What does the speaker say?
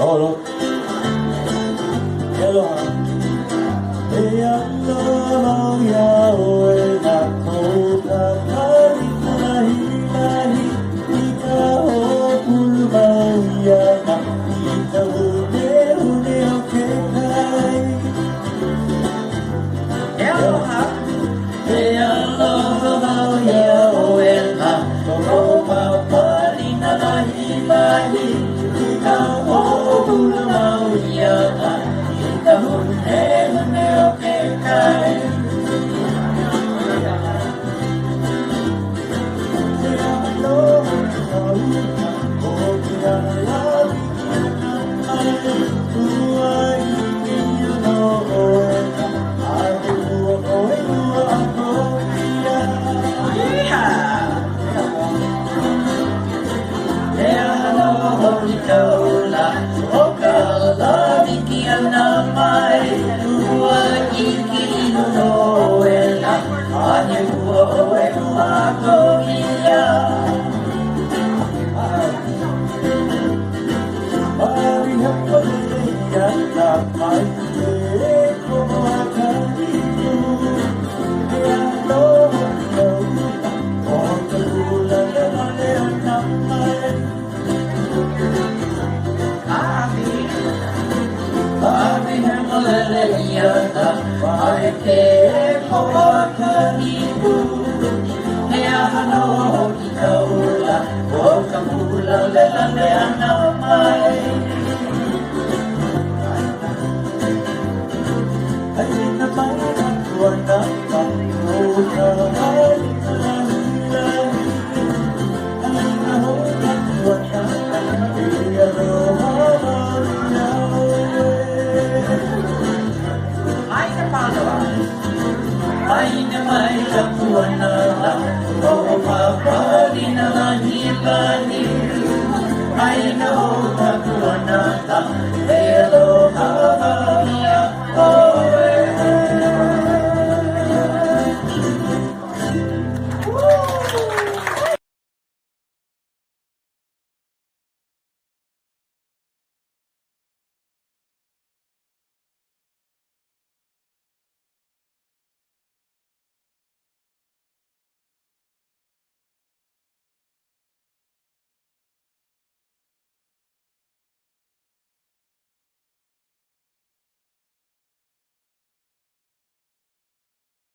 Holo. E aloha. E aloha mau iā ʻoe na kou papalinahilahi i ka hoʻopulu mau ʻia i ka unehune o ke kai. E aloha. E aloha mau iā ʻoe na kou papalinahilahi i ka hoʻopulu mau ʻia i ka unehune o ke kai. E aloha ka uka o ke ala wiki ana mai ua ike ia nō ʻoe a he ua ʻoe ua akoia. He aha nō hoʻi ka ula o ka ala wiki ʻana mai ua ike ʻino nō ʻoe lā a he ua ʻoe ua akoia. Hemolele ia na mai ke poʻo a ka ipu. He aha nō hoʻi ka ula o ka kūlalelale ʻana mai? Mai ka paloa. Mai na mai ka puana.